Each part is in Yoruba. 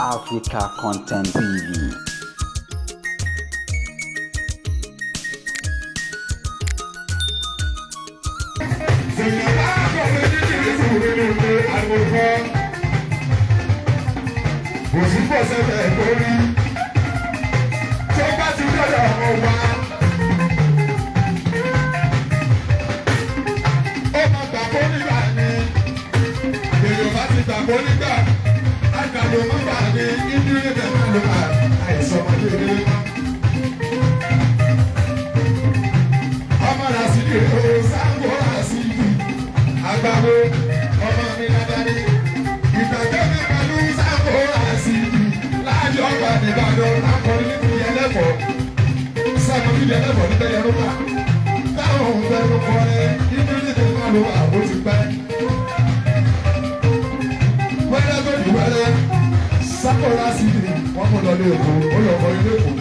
Africa Content TV. Kò sí pọ̀sẹ̀tẹ̀ tó rí tó bá ti dọ̀dọ̀ ọmọ wa. Ó máa gbà kó nígbà ni èèyàn bá ti gbà kó nígbà àgbàdo má bà ní ìdílé bẹ́ẹ̀ má ló bá àìsàn ọmọdé ní. Ọmọ Rasidi o Sango Rasidi àgbàdo ọmọ mi dáadáa ní ìgbàgbé mi pẹ̀lú Sango Rasidi láàjọ ọgbà nìbàdàn akọrin níbi ẹlẹ́fọ̀ọ́ sábà níbi ẹlẹ́fọ̀ọ́ níbẹ̀ yẹn ló wà táwọn òun fẹ́ ló kọrin ìdílé tó má ló wà ó ti pẹ́. Wẹ́rẹ́ tó di wẹ́rẹ́ Sango Rasidi wọ́n mú lọ lé Èkó, ó lọ kọrin lÉkòó,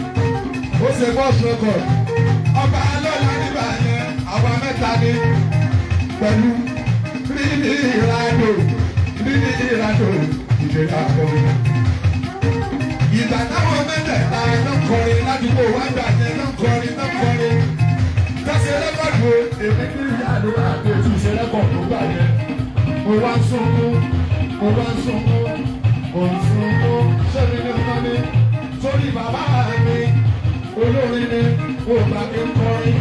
ó ṣe bọ́ọ̀sì rẹ́kọ̀d ọba lọ́la nígbà yẹn àwa mẹ́ta ni pẹ̀lú rírí ìrádò rírí ìrádò ìdèrè àkọrin. Ìgbà táwọn mẹ́tẹ̀ẹ̀ta ló ń kọrin ládùúgbò wá gbà yẹn ló ń kọrin ló ń kọrin. Tọ́sí rẹ́kọ̀dù o, èmi ní ìyáàdó àti ètò ìṣe rẹ́kọ̀dù gbà yẹn. Mo wá ń sunkún, mo wá ń sunkún, mo ń sunkún, ṣé mi ní ọmọ mi? Torí bàbá mi olórin ni mo gbà kí n kọrin.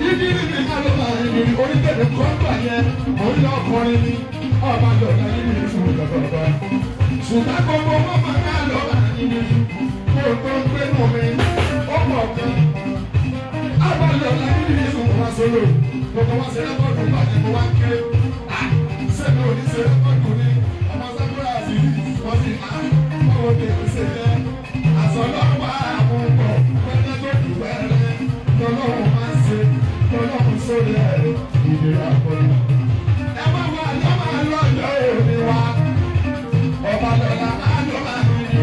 Ìdílé mi ká ló máa ń rìn orílẹ̀-èdè kọ́ńtà yẹn, mò ń lọ kọrin ni ọba lọ́la nínú ìfún gbọ̀gbọ̀gbọ̀. Ṣùgbọ́n gbogbo wọn máa ká lọ máa ń rìn kó tó ń gbénu mi, ó pọ̀ gan. Ọba lọ́la nínú ìfún wa solo, gbogbo wọn ṣe rẹ́kọ̀dù bá ní mo wá ń kéré. Sẹ́mi ò ní ṣe rẹ́kọ̀dù ni, ọmọ Sákúrà sì wọ́n sì á, báwo ni èmi ṣe jẹ́? Àsọlọ́wọ́ àwọn ọmọ pẹ́ẹ́lẹ́ tó dùn wẹ́rẹ́ lọ́lọ́run máa ń ṣe lọ́lọ́run sórí ẹ̀ ìdèrè àkọlù. Ẹ má wà lọ́ máa lọ́jọ́ òní wa, ọba lọ́la máa lọ́ máa ń ní.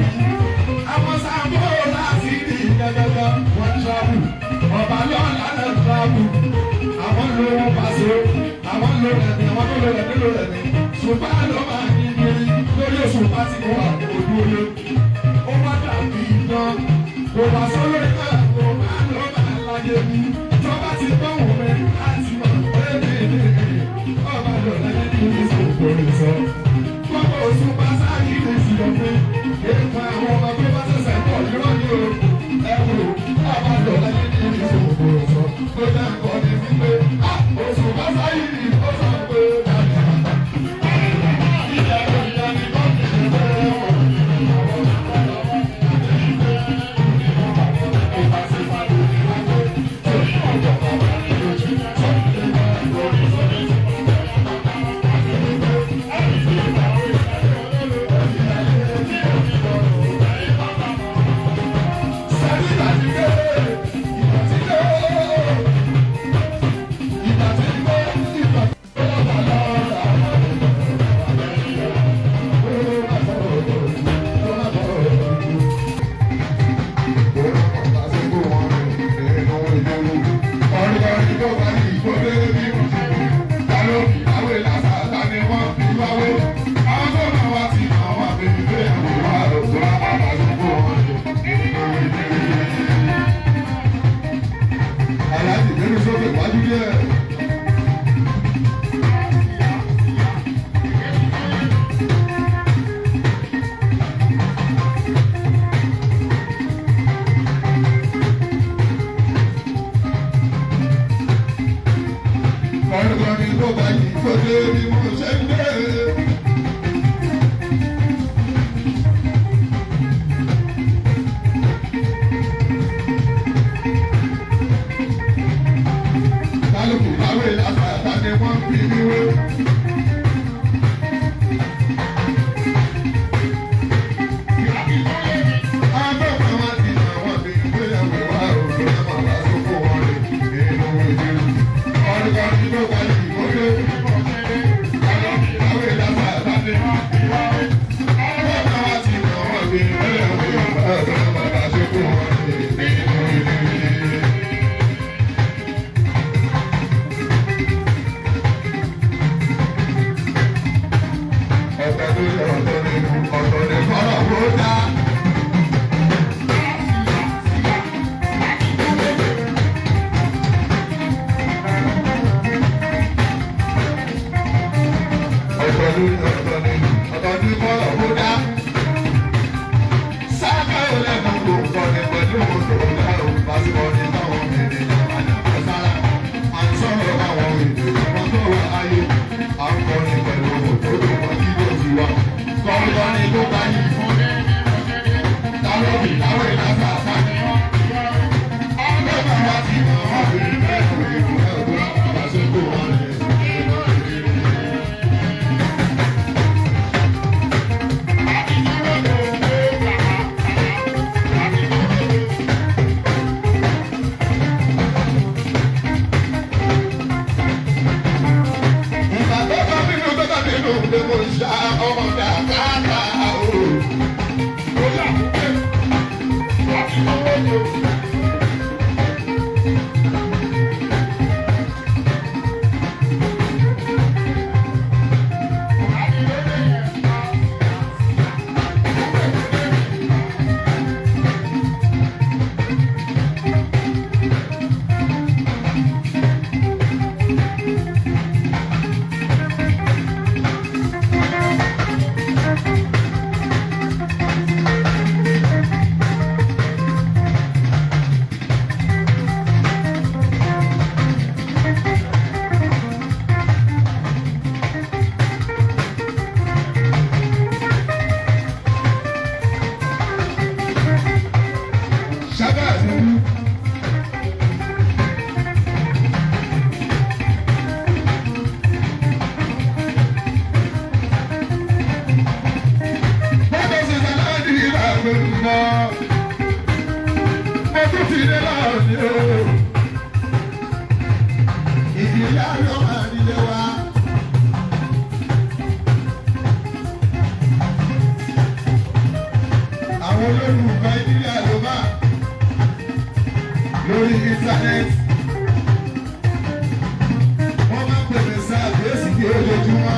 Àwọn Sango láti rí gẹ́gẹ́gẹ́ wọ́n tíráàbù, ọba lọ́la náà tíráàbù. Àwọn ló wọ́n pàṣẹ, àwọn ló rẹ̀ mí, àwọn tó lò rẹ̀ mí lò rẹ̀ mí. Ṣùgbọ́n ló máa ń ní lórí oṣù pátí kò wà ojú olé. Ó wá dàbí idán, kò wá sólórí náà, kò máa lọ́ máa láyé mi. Tó bá ti gbóhùn mi, láti mọ̀ pé mi ní ọba lọ́la ní ìṣòro sọ. Gbogbo oṣù Pásáyì ní ìṣòro èèpọ̀ àwọn ọmọ tó bá ṣẹ̀ṣẹ̀ pọ̀ irọ́ ni o. Ẹ wò ọba lọ́la ní ìṣòro sọ. Tó dá nǹkan ní wípé oṣù Pásáyì ní ó sọ pé dàbí. Ìyá ìyá ni wọ́n fi ṣe bẹ́ẹ̀ wọ̀. Aláàjì gbẹ́nu sókè wájú díẹ̀. Kọ̀ọ̀kan tó bá yìí tó dé bí mo ṣe ń dé. Kálukú báwé lásàtà ni wọ́n fi mí wé. Agbọ́n wa ti àwọn mi gbéyàwó wa òkè náà máa wá sóko wọn rè nínú ìlú. Ọdún tó bá yìí tó dé. Kálukú báwé lásàtà ni wọ́n fi wá. Agbọ́n wa ti àwọn mi gbéyàwó wa òkè náà máa wá sóko wọn rè nínú ìlú. Ọ̀tọ̀ tó yẹ ọ̀tọ̀ ni. nínú ọ̀tọ̀ ní kọ́rọ̀ kó dá. Ọ̀tọ̀ ní ọ̀tọ̀ ní ọ̀tọ̀ ní kọ́rọ̀ kó dá. Sáká ò lẹ́nu kò kọ́ni pẹ̀lú òtò dá o. Pásítọ̀ ní báwọn ènìyàn àjàkọ́ sára. À ń sọ̀rọ̀ báwọn ènìyàn wọn tó wà ayé. À ń kọ́ni pẹ̀lú òtò tó wọ́n kí ló ti wá. Kọ́ni tó bá yìí fún Tálọ́bì láwé lásà sáni. Ọlọ́run wá sí àwọn obìnrin bẹ́ẹ̀ kò lè fún ẹ̀gbọ́n àbáṣe kó wọn lè. Ìgbà tó bá bínú tó bá bínú pé mo ṣá ọmọ mi àkàtà o. Ṣáká àti ikú. Bọ́dọ̀ ṣe ṣàlàyé ìlànà ìgbà. Mo tún ti dé láàrin o. Ìdílé àlọ́ máa nílé wa. Àwọn olólùfẹ́ ìdílé àlọ́ máa lórí íńtánẹ́ẹ̀tì. Wọ́n máa ń pè mí sáà lóṣì ní ojoojúmọ́.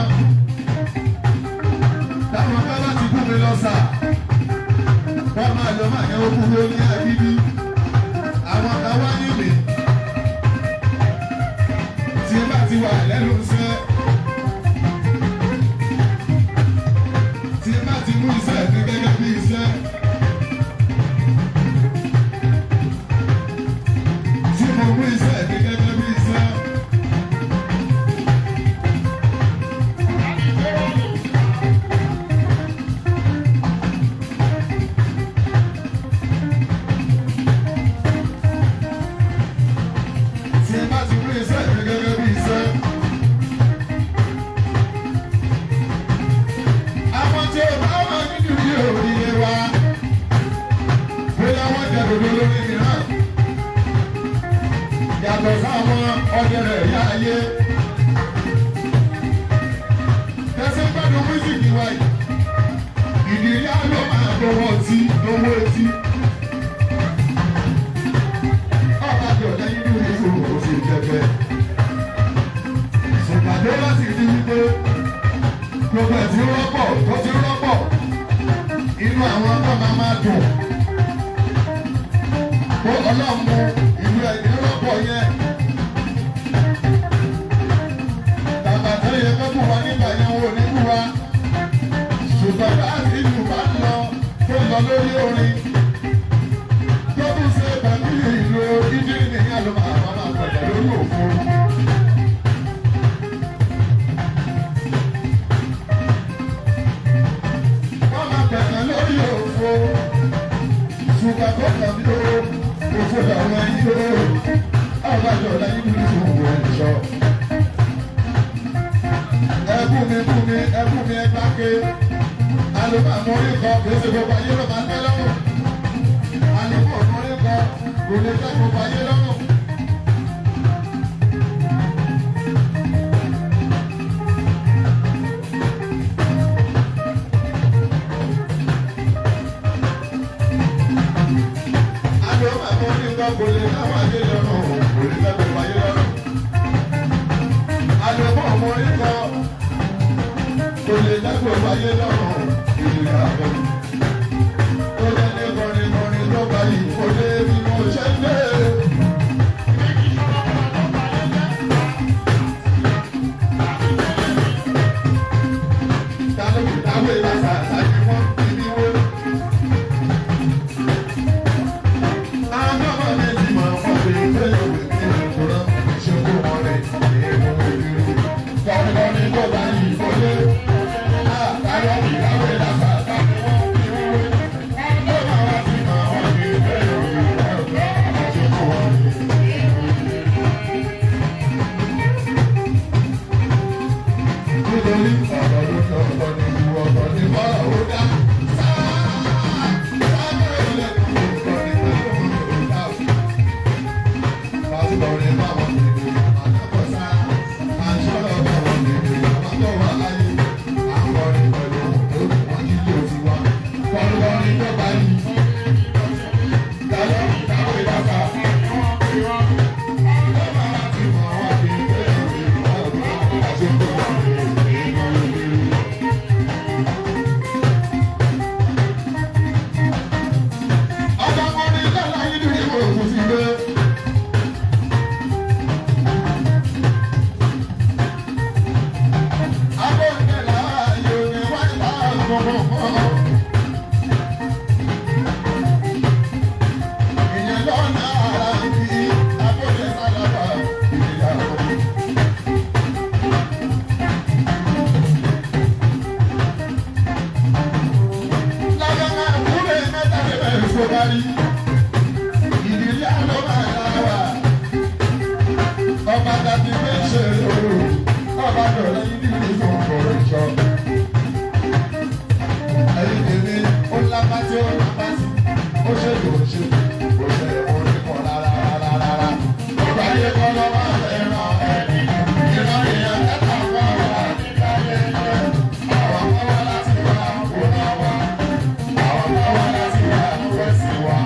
Táwọn bá bá ti kú mi lọ sà, wọ́n máa lọ máa yẹ okú lórí agídí. Àwọn kan wá yín mi. Tí bá ti wà lẹ́nu iṣẹ́. Tí bá ti mú iṣẹ́ mi gẹ́gẹ́ bí iṣẹ́. Tí mo mú iṣẹ́ mi gẹ́gẹ́ bí iṣẹ́. Tí bá ti mú iṣẹ́ mi gẹ́gẹ́ bí iṣẹ́. Àwọn tí ó bá wà nínú ìdí òrìlé wa, bóyá wọ́n jẹ dòdò lórí mìíràn. Yàtọ̀ sáwọn ọdẹ rẹ̀ yá ayé. Tẹ̀sí gbádùn mísìkì wa yìí. Ìdílé ló máa gbowó ọtí gbowó etí. Ọba jọ lẹ́yìn ní ìṣòro kò sí jẹjẹ. Ṣùgbọ́n láti rí wípé gbogbo ẹ̀ ti rọ́pọ̀ tó ti rọ́pọ̀. Inú àwọn ọmọ máa máa dùn. Kó ọlọ́mú ìlú ẹ̀yìn rọ́pọ̀ yẹn. Bàbá tó yẹ kó bù wá nígbà yẹn wò ní bù wá. Ṣùgbọ́n láti ìlú bá ń lọ tó lọ lórí orin. Tó tún ṣe pẹ̀lú ìlú ìdírí nìyẹn ló máa máa máa pẹ̀lú lórí òfo. Wọ́n máa pẹ̀lú lórí òfo. Ṣùgbọ́n tó kàn mí o, òfo làwọn ẹyin o. Ọ̀bàjọ́ láyé ní ìṣòwò ẹ̀ṣọ́. Ẹkú mi kú mi ẹkú mi ẹgbà ké. Àlùmọ́ àmọ́ orí kan kì í ṣe gbogbo ayé ló máa tẹ́ lọ́rùn. Àlùmọ́ àmọ́ orí kan kò lè tẹ́ gbogbo ayé lọ́rùn. Àlùmọ́ àmọ́ orí kan kò lè táwọn ayé lọ́rùn kò lè tẹ́ gbogbo ayé lọ́rùn. Àlùmọ́ àmọ́ orí kan kò lè tẹ́ gbogbo ayé lọ́rùn. Ìdáwé lásà láti wọ́n ibi wó. Àwọn ọmọ mi ti mọ̀ wọ́n pé pé òwe ní ìkúrọ̀ ṣe kó wọn rẹ̀ èèwọ̀ ìrírí. Kọ́ni tó bá yìí kólé. Àtàwọn ìdáwé lásà láti wọ́n ibi wó. Àwọn ọmọ wa ti mọ̀ wọ́n pé pé òwe ní ìkúrọ̀ ṣe kó wọn rẹ̀. Nítorí ọ̀rọ̀ ló ní ọ̀tọ̀ ní ìlú ọ̀tọ̀ ní bọ́lá ó dá. Ọ̀dọ́mọdé lọ́la yìí ní ìwé òkú sí ilé. Ọba dàbí méjì ọba dọ̀rẹ́ yìí ní ìlú ìfọ̀rọ̀ ìjọ. Ẹyin tèmi ó lápá tí ó lápá sí, ó ṣe lò ó ṣe, kò ṣe oníkan rárá rárá rárá. Ọba yẹ kọ́ lọ́wọ́ ẹ̀ràn ẹni, ìran èèyàn mẹ́ta kọ́ wà nígbà yẹn. Àwọn kan wá láti wá òun wá, àwọn kan wá láti wá wẹ́sì wá.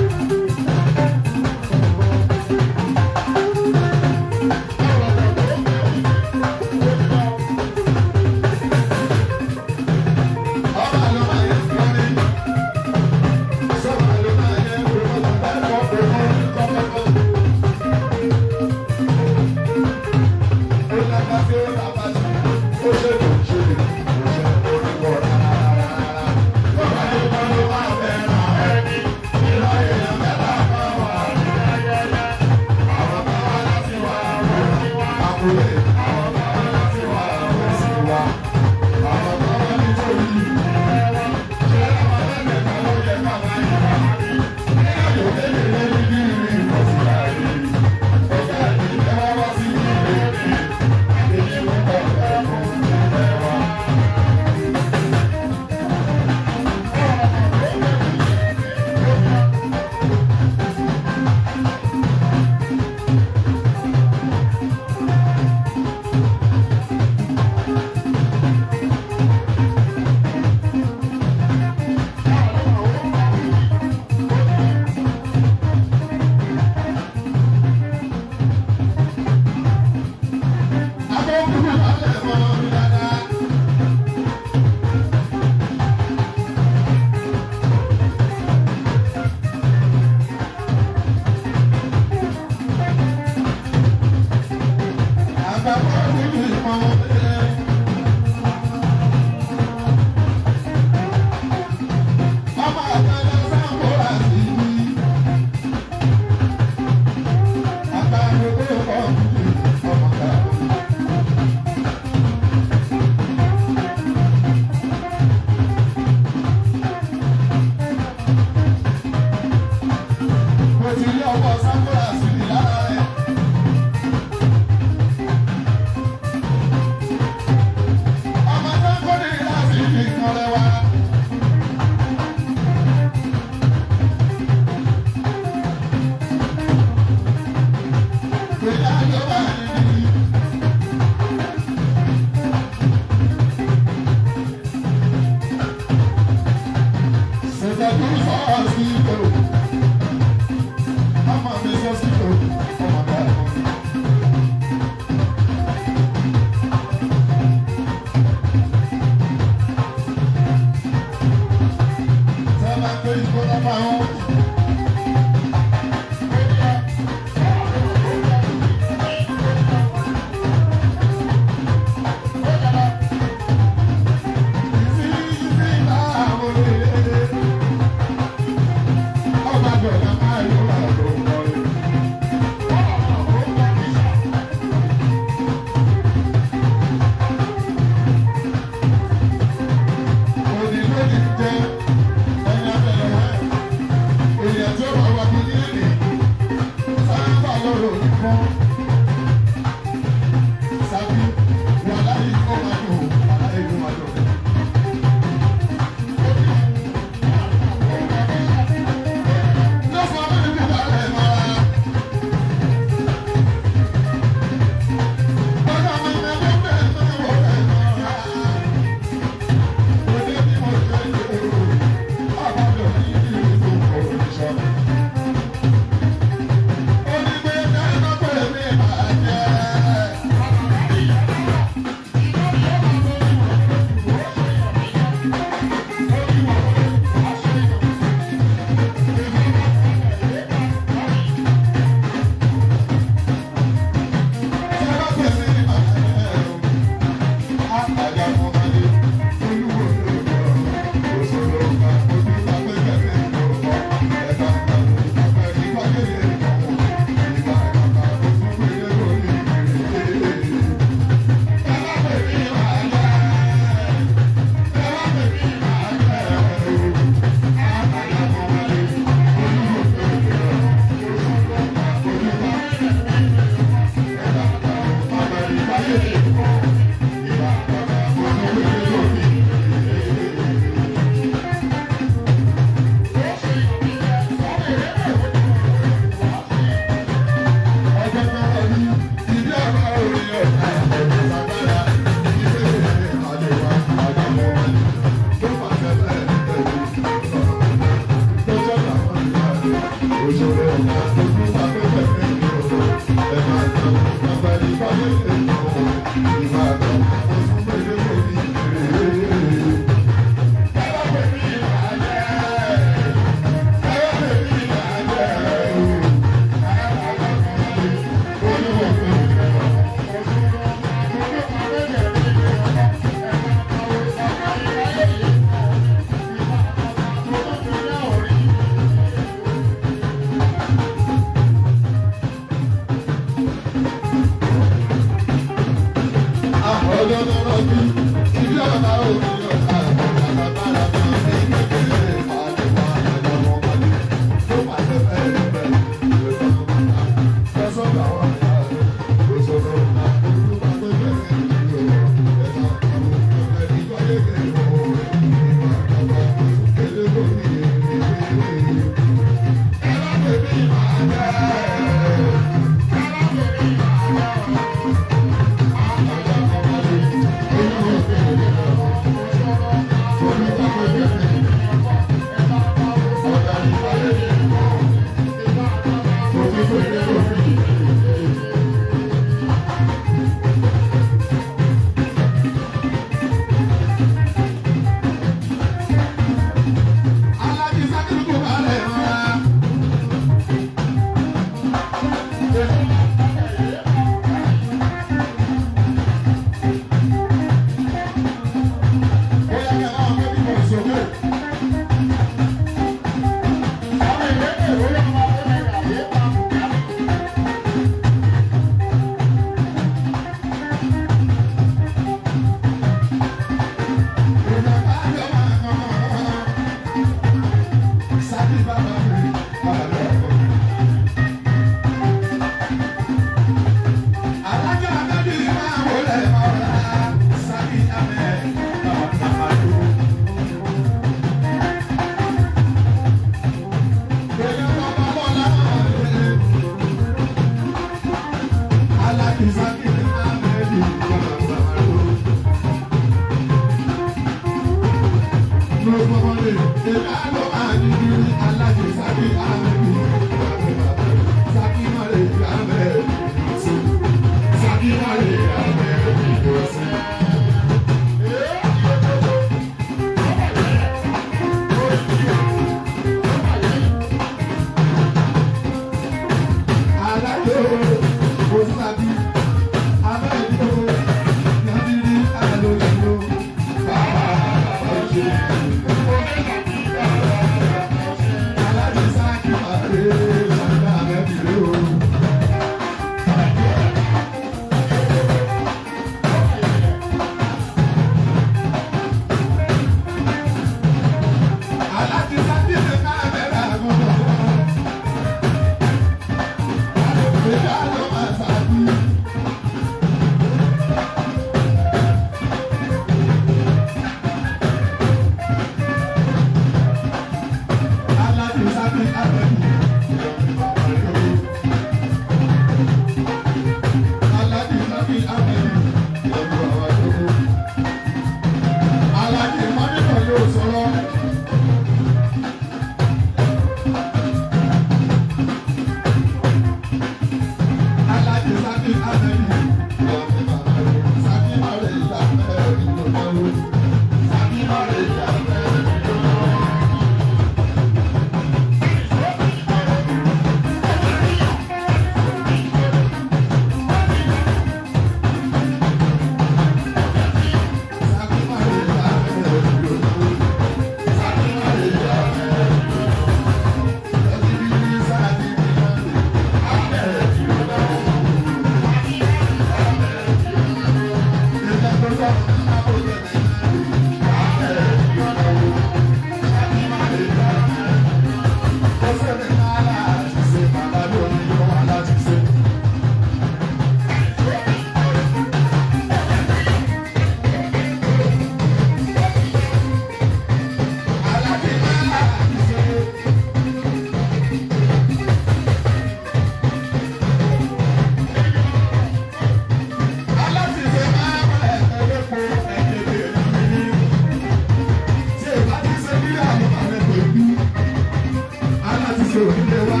tí ò ní lè wá.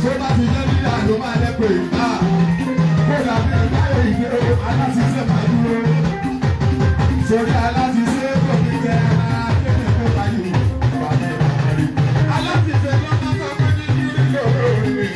Tó bá ti jẹ́ nílẹ̀ ló máa lẹ́ pé á. Kó dàbí báyọ̀ ìgbé o, aláṣiṣẹ́ máa dúró. Torí aláṣiṣẹ́ kò ní jẹ́ ara kéde kó bá yìí. Bàbá ẹ̀ rí. Aláṣiṣẹ́ ló máa sọ pé ní kí ló lóore mi.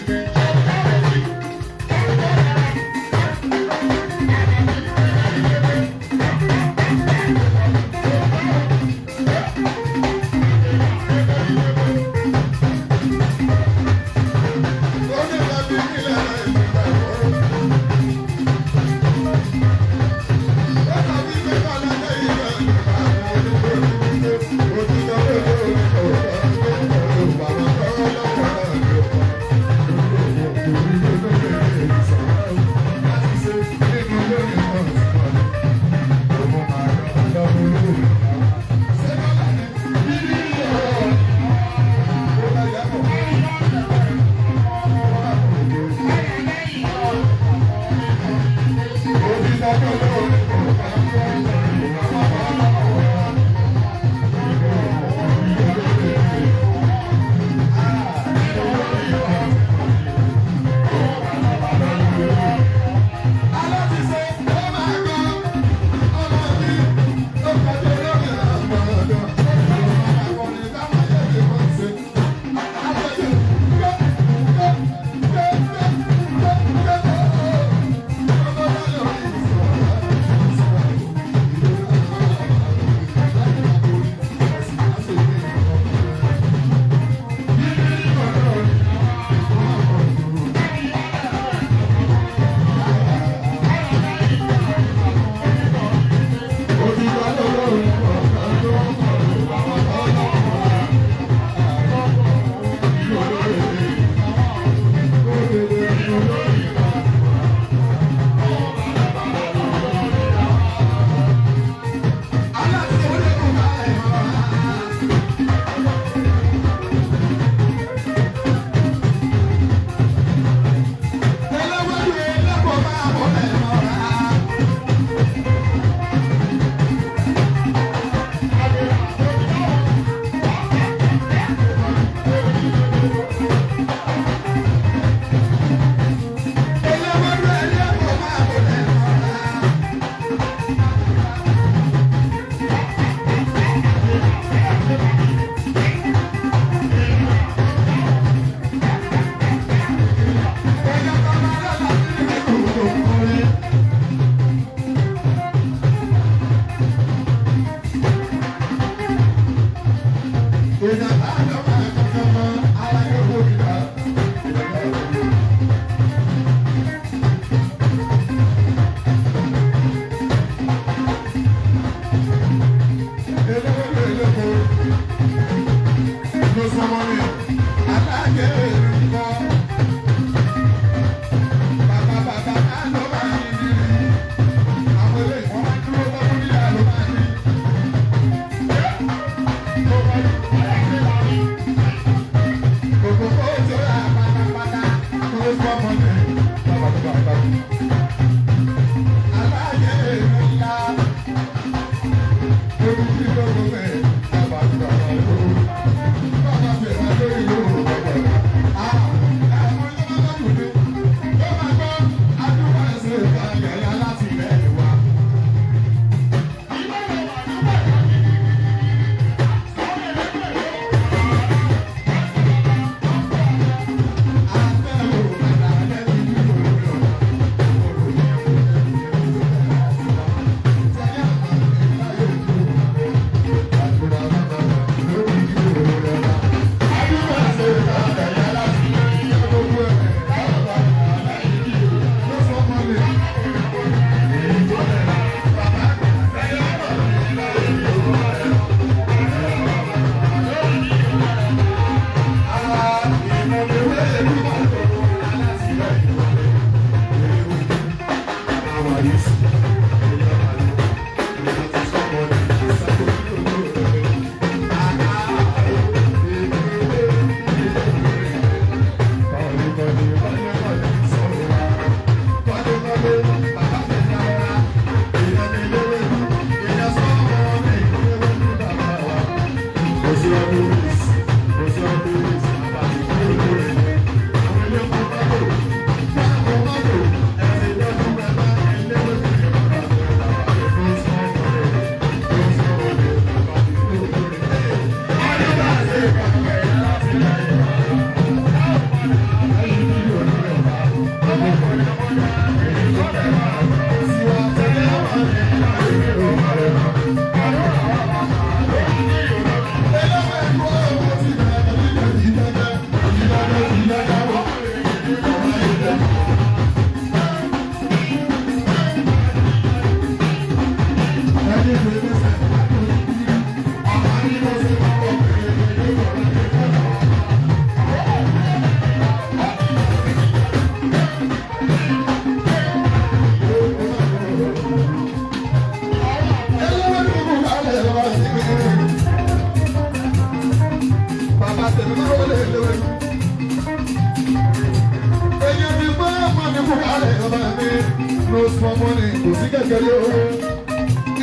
nítorí owó.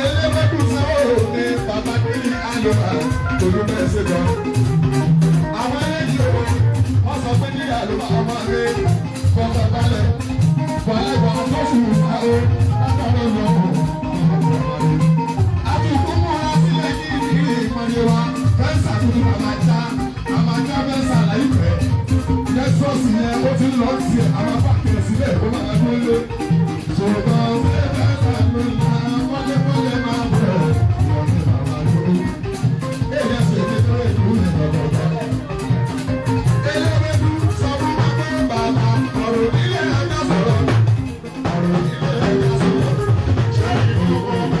Eléwédú sanwó ní bàbá kiri àlùbà olùbẹ̀ ṣe gan. Àwọn eléyìí owó wọ́n sọ pé ní àlùbà ọmọ rẹ̀ fọkàn balẹ̀. Fọlẹ́gbọ̀n tó sùn máa ó látọ̀rọ̀ lọ́wọ́. Àtùkù múra sílẹ̀ ní ìrírí ìpọ́nlé wa. Fẹ́ǹsà tuntun àmàjá àmàjá fẹ́ǹsà láìpẹ́. Lẹ́sọ̀ọ̀sì yẹn ó ti lọ sí àwọn pàkẹ́ sílẹ̀ ó máa dúró lé. Ṣùgbọ́n fẹ́ǹsà ló ń la wọléwọlé máa bọ̀ wọ́n ní bàbá dúró. Èyí ẹ̀sìn kékeré ìlú ní bàbá. Eléwédú sọ fún wa pé bàbá ọ̀rọ̀ nílé ẹja sọ̀rọ̀. Ọ̀rọ̀ nílé ẹja sọ̀rọ̀. Ṣé ìlú ọmọ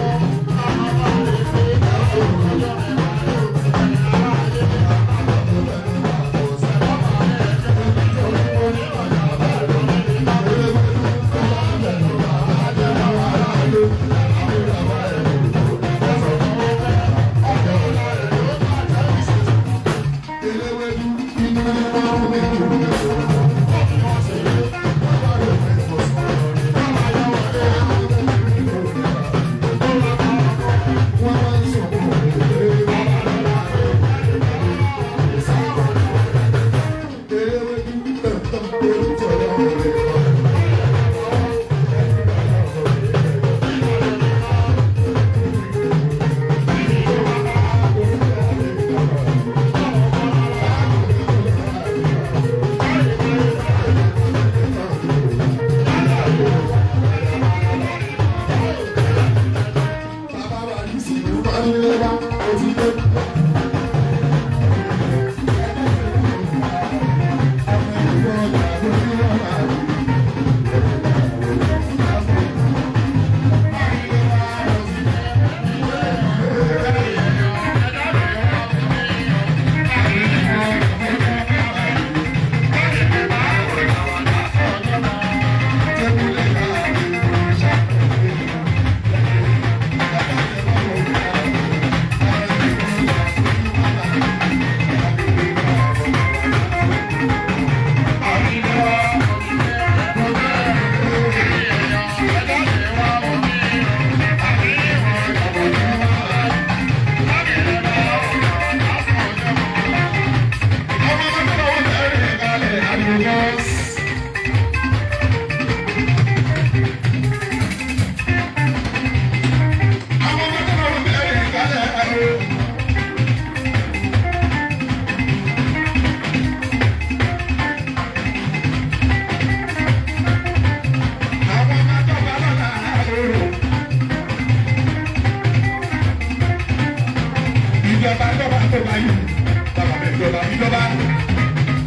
Ìjọba ìjọba tó bá yìí bàbá mi ìjọba ìjọba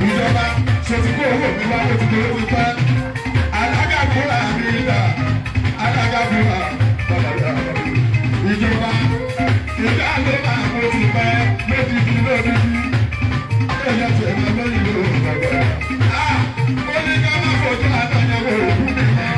ìjọba ṣètì kó owó mi wá ó ti tó ti pẹ́. Alága fúnra mi là alága fúnra bàbá mi ìjọba ìjà ló máa mú ti pẹ́ lójijì lójijì. Èyí ti ẹ̀rọ lóyún ló ń bàbá. Ó ní ká má fojú àtàyẹ̀wò òkú mi mọ́.